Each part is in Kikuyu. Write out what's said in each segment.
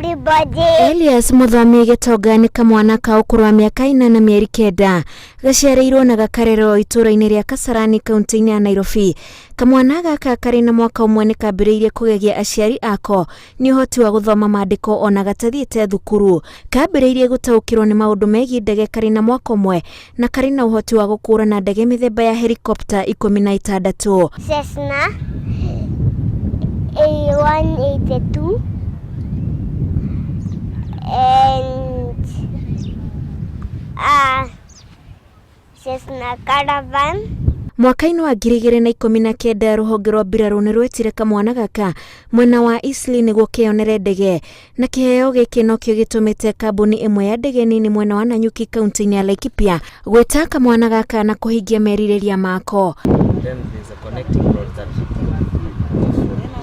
Everybody. Elias Mũthomi Gĩtonga nĩ kamwana ka ũkũrũ wa mĩaka 4 na mĩeri 9, gaciarĩirwo na gakarerwo itũũra-inĩ rĩa Kasarani, kaunti-inĩ ya Nairobi. Kamwana gaka karĩ na mwaka 1 nĩ kambĩrĩirie kũgegia aciari ako nĩ ũhoti wa gũthoma maandĩko ona gatathiĩte thukuru. Kambĩrĩirie gũtaũkĩrwo nĩ maũndũ megiĩ ndege karĩ na mwaka 1 na karĩ na ũhoti wa gũkũrana ndege mĩthemba ya helikopta 16. Cessna A182 and Cessna Caravan. Mwaka-inĩ wa 2019, rũhonge rwa mbirarũ nĩ rwetire kamwana gaka mwena wa Eastleigh nĩguo keyonere ndege, na kĩheo gĩkĩ nokĩo gĩtũmĩte kambuni ĩmwe ya ndege nini mwena wa Nanyuki, kaunti-inĩ ya Laikipia, gwĩta kamwana gaka na kũhingia merirĩria mako. Then there's a connecting road that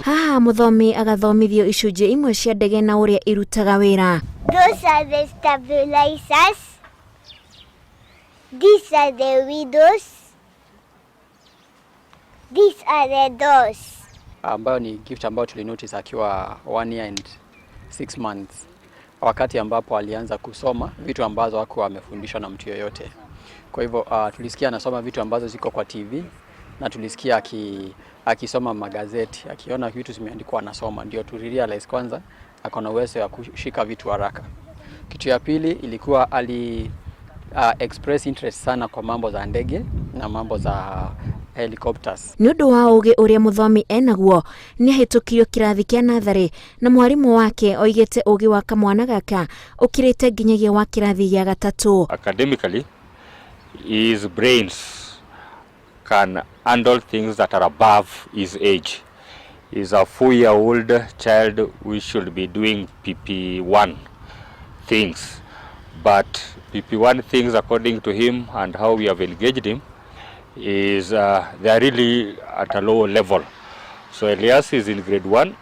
Haha mũthomi agathomithio icunjĩ imwe cia ndege na ũrĩa irutaga wĩra. Those are the stabilizers. These are the windows. These are the doors. Ambayo ni gift ambayo tulinotice akiwa 1 year and 6 months, wakati ambapo alianza kusoma vitu ambazo hakuwa amefundishwa na mtu yoyote. Kwa hivyo tulisikia anasoma vitu ambazo ziko kwa TV na tulisikia akisoma magazeti, akiona vitu zimeandikwa anasoma, ndio tulirealize kwanza ako na uwezo ya kushika vitu haraka. Kitu ya pili ilikuwa ali express interest sana kwa mambo za ndege na mambo za helicopters. Nĩ ũndũ wa ũgĩ ũrĩa mũthomi enaguo, nĩ ahĩtũkirio kĩrathi kĩa natharĩ, na mwarimũ wake oigĩte ũgĩ wa kamwana gaka ũkĩrĩte nginyagia wa kĩrathi gĩa gatatũ. Academically, his brains can handle things that are above his age. He's a 4-year-old child who should be doing PP1 things. But PP1 things, according to him and how we have engaged him, is they are really at a low level. So Elias is in grade 1,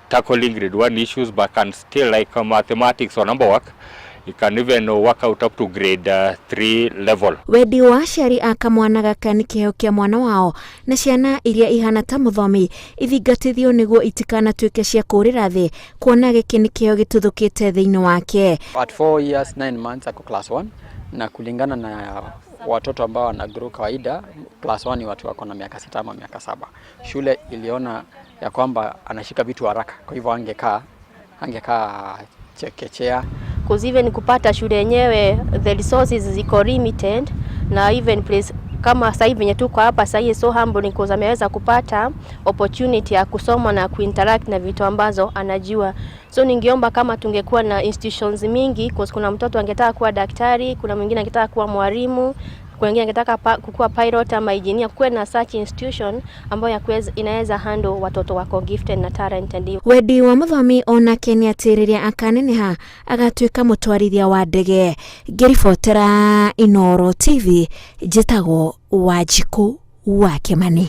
tackling grade 1 issues, but can still, like mathematics or number work, he can even work out up to grade 3 level. Wendi wa aciari a kamwana gaka nĩ kĩheo kĩa mwana wao, na ciana iria ihana ta mũthomi ithingatithio nĩguo itikanatuĩke cia kũũrĩra thĩ, kuona gĩkĩ nĩ kĩheo gĩtuthũkĩte thĩinĩ wake. At 4 years 9 months ako class 1, na kulingana na watoto ambao wana grow kawaida, class 1 ni watu wako na miaka 6 ama miaka 7. Shule iliona ya kwamba anashika vitu haraka, kwa hivyo angekaa chekechea. 'Cause even kupata shule yenyewe, the resources ziko limited, na even place kama sasa hivi venye tuko hapa sasa hivi, so humble because ameweza kupata opportunity ya kusoma na kuinteract na vitu ambazo anajua. So ningeomba kama tungekuwa na institutions mingi, 'cause kuna mtoto angetaka kuwa daktari, kuna mwingine angetaka kuwa mwalimu, kuna mwingine angetaka kukuwa pilot ama engineer. Kuwe na such institution ambayo inaweza handle watoto wako gifted na talented. Wendi wa mũthomi onake nĩ atĩ rĩrĩa akaneneha agatuĩka mũtwarithia wa ndege. Ngĩribotera Inooro TV, njĩtagwo Wanjikũ wa Kĩmani.